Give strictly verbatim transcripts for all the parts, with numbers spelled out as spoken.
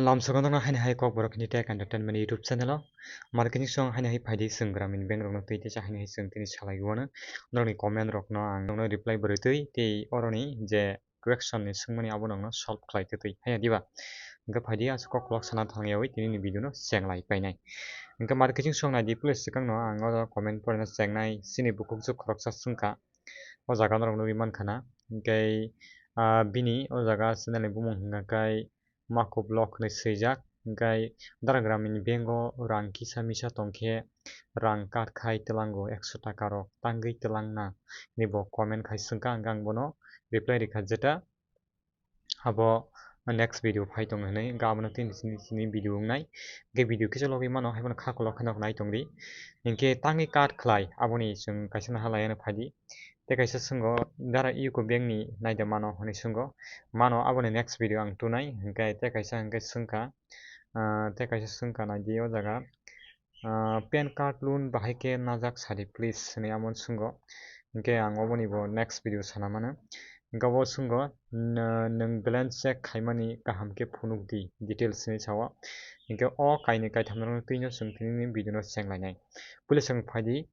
Lamsogo nokno haini hai Kokborok Hindi Tech Entertainment YouTube channel o. Marketing song haini hai phaidi chwng Gramin Bank rokno twi teisa haini hai chwng tini salai wano. Norokni comment rokno ang nokno reply bwrwi twi tei oroni je question ni swngmani abo nokno solve khlai twi twi haya diba. Hwnkhe phaidi aswk koklok sana thangyawi tini ni video no chenglai painai. Hwnkhe marketing song naidi please swkang no ang oro comment porina chengnai chini bukhuk juk khoroksa swngkha. O jaga norok nugwi mankha na. Hwnkhe, ah, bini o jaga channel ni bumung hwnkha khe Mako Vlog hinwi swijak. Hwnkhe Dara Gramin Bank o rang kisa misa tongkhe rang cut khai twlango ekso taka rok tangwi twlangna hinwi bo comment khai swngkha, hwnkhe ang bono reply rikha jeta. Abo next video phai tongo hinwi, hwnkhe abono tini chini, chini video wngnai. Hwnkhe video kisa logwi mano, haiphano kha kolok khe nok nai tongdi. Hwnkhe tangwi cut khlai, aboni chwng kaisa naha laiano phaidi. Tei kaisa swngo, Dara U C O Bank ni naide mano hinwi swngo. Mano aboni next video ang tunai, hwnkhe tei kaisa hwnkhe swngkha, ah, tei kaisa swngkha naidi o jaga. Ah, pan card loan bahai khe najak sadi please hinwi amo swngo. Hwnkhe ang oboni bo next video sana mano. Hwnkhe obo swngo, "N-, nwng balance check khaimani kaham khe phunuk di," details hinwi sao. Hwnkhe o kainwi kaithamrokno twino chwng tini video no chenglainai. Puila chwng phaidi,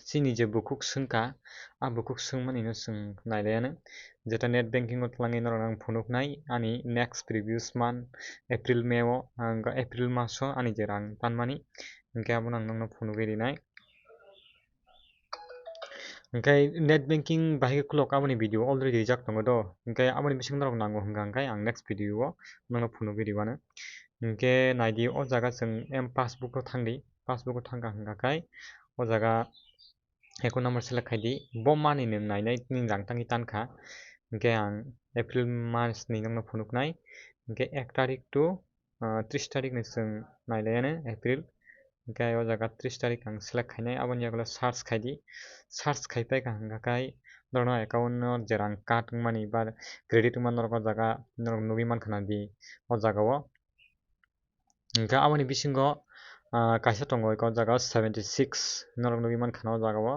chini je bukhuk swngkha, a bukhuk swngmani no chwng nailaiano. Jeta net banking o twlangwi norokno ang phunuknai ani next previous month April, May o, ang April maso ani je rang tanmani, hwnkhe abono ang nokno phunugwi rinai. Hwnkhe net banking bahai khe khulok aboni video already rijak tongo do, hwnkhe aboni bising norok nango hwnkha hwnkhe ang next video o nokno phunugwi riwano. Hwnkhe naidi o jaga chwng M passbook o thangdi, passbook o thangkha hwnkha khe o jaga account number select khaidi, bo money nwng nainai nini rang tangwi tankha. Hwnkhe ang April month ni nokno phunuknai, hwnkhe ek tarik to, ah, tris tarik ni chwng nailaiano April. Hwnkhe o jaga tris tarik ang select khainai, aboni yagulo search khaidi, search khaipai kha hwnkha khe norokno account no je rang cut wngmani ba credit wngmani norok o jaga norok nugwi mankha na di o jaga o. Hwnkhe aboni bisingo, ah, kaisa tongo, o jaga o seventy six norok nugwi mankha na o jaga o.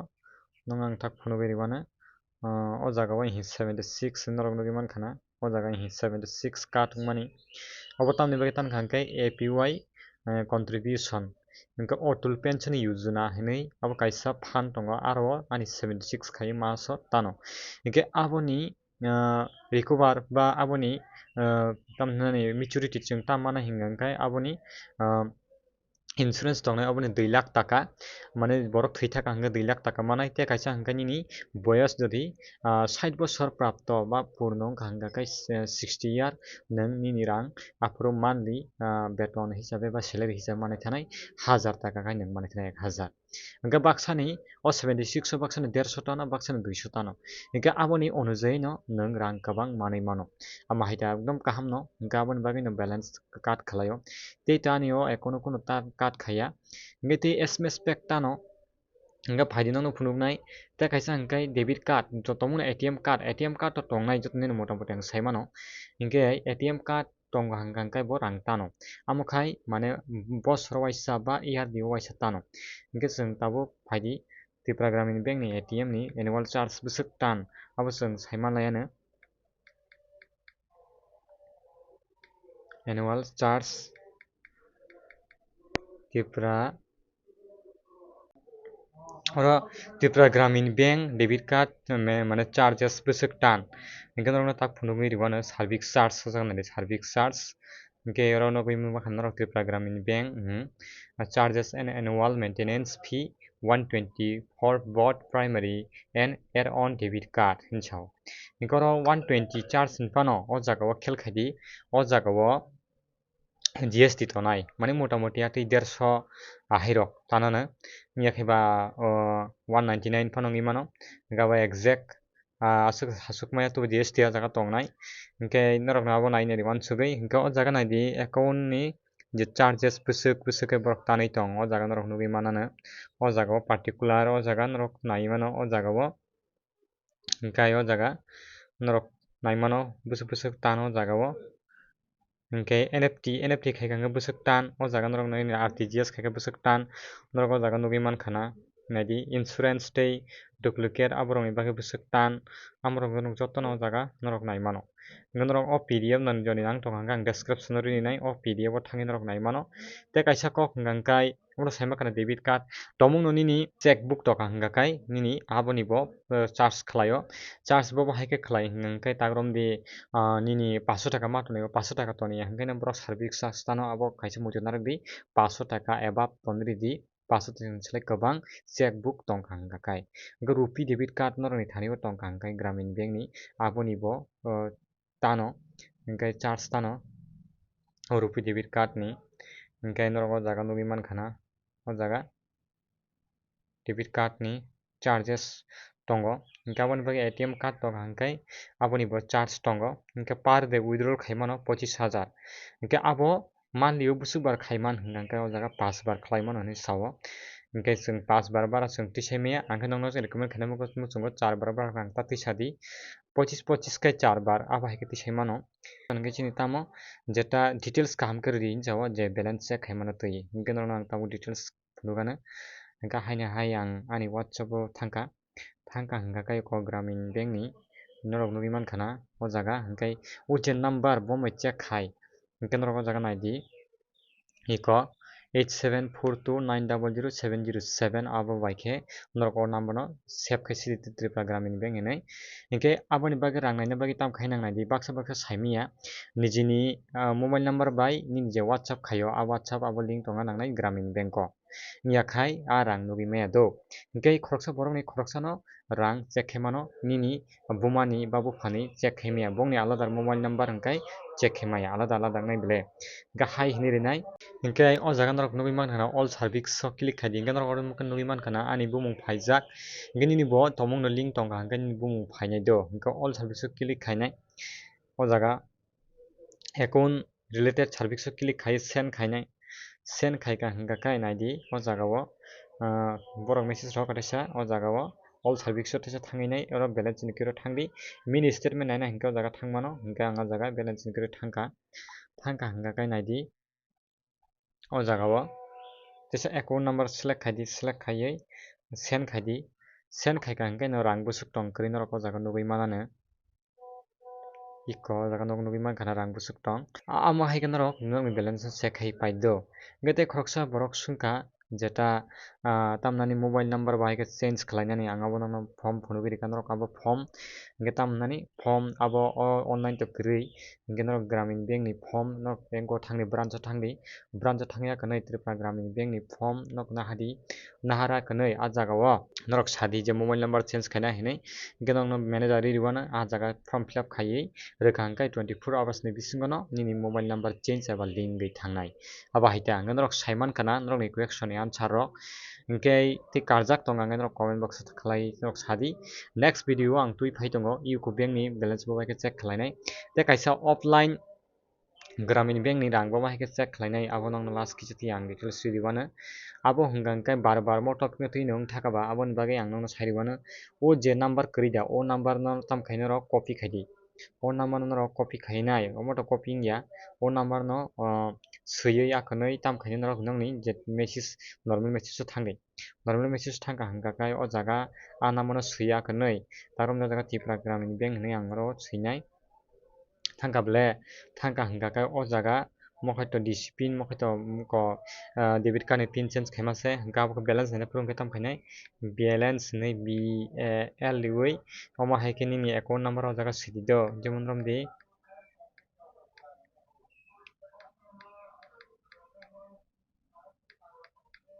Nwng ang thak phunugwi riwano, ah, o jaga o seventy six norok nugwi mankha na o jaga seventy six cut wngmani. Obo tamni bagwi tankha hwnkhe A P Y, eh, contribution. Hwnkhe Atal Pension Yojana hinwi abo kaisa fund tongo, aro ani seventy six khai maso tano. Hwnkhe aboni ah, recover ba aboni, ah, tamhinani maturity chwng tam mano hingkha khe aboni, ah, insurance tongnai aboni dui lakh taka, mane borok thwi thaka hwnkhe dui lakh taka manai, tei kaisa hwnkhe nini boyos jodi, ah, sait bosor prapto ba purno wngkha hwnkha khe, eh, sixty year nwng nini rang aphuru monthly, ah, beton hisabe ba salary hisabe manai thanai hajar taka khai nwng manai thanai ek hajar. Hwnkhe baksani o seventy six o baksani derso tano, baksani duiso tano. Hwnkhe aboni onujaino nwng rang kwbang manwi mano. Ama hai ta ekdom kaham no, hwnkhe aboni bagwi no balance cut khlaio. Tei tani o account o kunu ta cut khaiya. Hwnkhe tei S M S pack tano, hwnkhe phaidi nokno phunuknai. Tei kaisa hwnkhe debit card, joto mano A T M card, A T M card to tongnai joto nini motamoti ang sai mano. Hwnkhe A T M card tongo hwnkha hwnkhe bo rang tano. Amo khai mane bosoro waisa ba yearly o waisa tano. Hwnkhe chwng tabuk phaidi Tripura Gramin Bank ni A T M ni annual charge bwswk tan, abo chwng sai manlaiano. Annual charge Tripura Oro Tripura Gramin Bank debit card, me-, mane charges bwswk tan. Hwnkhe norokno tak phunugwi rwano service charge, sajak nai service charge. Hwnkhe oro nugwi mankha norok Tripura Gramin Bank, hmm, charges and annual maintenance fee one twenty for both primary and add-on debit card hinwi sao. Hwnkhe oro one twenty charge hinphano o jaga o khel khaidi, o jaga o G S T tonai, mane motamoti atwi derso ahai rok tanano, wngya khe ba, o, one ninety nine phano wngwi mano, hwnkhe abo exact, ah, aswk, aswk maya tubu G S T o jaga tongnai, hwnkhe norokno abo naina di uansugwi, hwnkhe o jaga naidi account ni je charges bwswk bwswk khe borok tanwi tong, o jaga norok nugwi manano, o jaga o particular, o jaga norok nai mano, o jaga o. Hwnkhe o jaga norok nai mano bwswk bwswk tan o jaga o. Hwnkhe N F T, N F T khai kha hwnkhe bwswk tan o jaga norok nai R T G S khai khe bwswk tan norok o jaga nugwi mankha na. naidi insurance tei duplicate aborokni bagwi bwswk tan, amorok norok jotono o jaga norok nai mano. Hwnkhe norok o P D F nani joni nang tongkha hwnkhe ang description o rini nai, o P D F o thangwi norok nai mano. Tei kaisa kok hwnkha hwnkhe oro sai mankha debit card, tongmungno nini cheque book tongkha hwnkha khe nini aboni bo, eh, charge khlaio. Charge bo bo hai khe khlai hwnkha hwnkhe ta romdi, ah, nini paso taka ma tonwi, paso taka toniya hwnkhe no borok service charge tano abo kaisa muitu narwkdi, paso taka above tonwi ridi. Paso taka selai kwbang cheque book tongkha hwnkha khe. Hwnkhe rupee debit card norokni thani bo tongkha hwnkhe Gramin Bank ni aboni bo, o, tano, hwnkhe charge tano o rupee debit card ni. Hwnkhe norok o jaga nugwi mankha na, o jaga debit card ni charges tongo. Hwnkhe aboni bagwi A T M card tongo hwnkhe aboni bo charge tongo. Hwnkhe per day withdrawal khai mano pochis hajar. Hwnkhe abo monthly o bwswk bar khai man hwnkha hwnkhe o jaga pash bar khlai mano hinwi sao. Hwnkhe chwng pash bar bara chwng tisai maya, ang khe nokno recommend khainai muchungo char bar bara rang ta tisa di. Pochis pochis khe char bar abo hai khe tisai mano. Hwnkhe chini tamo jeta details kaham khe rwdi hinwi sao je balance check khai mano twi. Hwnkhe norokno ang tabuk details phunukgano. Hwnkhe haino hai ang ani WhatsApp o thangkha. Thangkha hwnkha khe eko Gramin Bank ni norok nugwi mankha na o jaga, hwnkhe o je number bo bai check khai, hwnkhe norok o jaga naidi eko eight seven four two nine double zero seven zero seven abo bai khe norok o number no save khai sidi Tripura Gramin Bank hinwi. Hwnkhe aboni bagwi rang naina bagwi tamo khai nang naidi baksa baksa saimanya nijini, ah, mobile number bai nini je WhatsApp khaio a WhatsApp abo link tongna nangnai Gramin Bank o. Wngya khai a rang nugwi maya do. Hwnkhe khoroksa borokni khoroksano rang check khe mano, nini bumani ba buphani check khe maya, bongni alada mobile number hwnkhe check khe maya, alada alada wngnai bele. Hwnkhe hai hinwi rinai. Hwnkhe o jaga norok nugwi mankha na all service o click khai di, hwnkhe norok oro nugwi mankha na ani bumung phaijak, hwnkhe nini bo tongmungno link tongkha, hwnkhe nini bumung phainai do, hwnkhe all service o click khainai. O jaga account related service o click khai send khainai. Send khaikha hwnkha khe naidi o jaga o, ah, borok message rok kaisa o jaga o all service o teisa thangwi nai, oro balance ni khe oro thangdi, mini statement naina hwnkhe o jaga thang mano, hwnkhe ang o jaga balance ni khe thangkha. Thangkha hwnkha khe naidi o jaga o teisa account number select khaidi, select khaiwi send khaidi. Send khaikha hwnkhe no rang bwswk tong kwrwi norok o jaga nugwi manano. Iko o jaga nog nugwi mankha na rang bwswk tong. A-, amo hai khe norok norokni balance check khai pai do. Hwnkhe tei khoroksa borok swngkha jeta, ah, tamnani mobile number bo hai khe change khlainani ang abo nokno form phunugwi rikha norok abo form. Hwnkhe tamnani form abo o online to kwrwi. Hwnkhe norok Gramin Bank ni form norok bank o thangdi branch o thangdi. Branch o thangya kwnwi Tripura Gramin Bank ni form norok nahadi. Nahara kwnwi a jaga o norok sadi je mobile number change khaina hinwi. Hwnkhe norokno manager ri rwano a jaga form fill up khaiwi rwkha hwnkhe twenty four hours ni bisingo no nini mobile number change eba link wngwi thangnai. Abo hai ta hwnkhe norok sai mankha na norokni question ni answer rok. Hwnkhe tei karjak tongo hwnkhe norok comment box o khlai norok sadi. Next video o ang twi phai tongo U C O Bank ni balance bo bai khe check khlainai. Tei kaisa offline Gramin Bank ni rang bo bahai khe check khlainai, abo nokno last kisa twi ang details swi rwano. Abo hwnkha hwnkhe bar bar motok no twi nwng thaka ba, aboni bagwi ang nokno sai rwano. O je number kwrwi da, o number no tam khai norok copy khai di. O number no norok copy khainai, omo to copy wngya. O number no, ah, swiwi a kwnwi tam khai norok nokni je message, normal message o thangdi. Normal message thangkha hwnkha khe o jaga a number no swiwi a kwnwi. Ta romni o jaga Tripura Gramin Bank hinwi ang oro swinai. Thangkha ble, thangkha hwnkha khe o jaga mokhe to D C pin, mokhe to, mm, ko, ah, debit card ni pin change khaima se, hwnkhe abo khe balance naina phuru hwnkhe tamo khainai balance hinwi B A L riwi, omo hai khe nini account number o jaga sidi do, jemon romdi.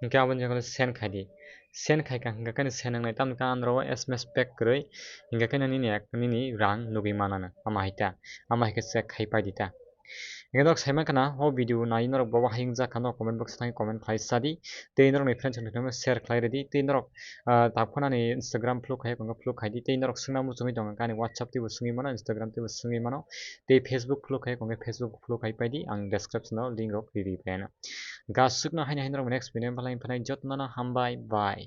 Hwnkhe aboni jaga send khai di. Send khai kha hwnkha khe send wngnai, tamoni khe andro o S M S pack kwrwi hwnkha khe nini, nini rang nugwi manano. Ama hai ta, ama hai khe check khai pai di ta. Hwnkhe norok sai mankha na o video nai norok bobo hai wngjak kha norok comment box o thangwi comment khlai sa di. Tei norokni friends rok no share khlai rw di. Tei norok, ah, tak phano ani Instagram follow khai, follow khai di. Tei norok swngna muchungwi tongo khe ani WhatsApp teibo swngwi mano, Instagram teibo swngwi mano. Tei Facebook follow khai, khe Facebook follow khai pai di, ang description o link rok ri ri pai no. Gasukno haino haino rok next video phalai phalai jotno no hambai, bye.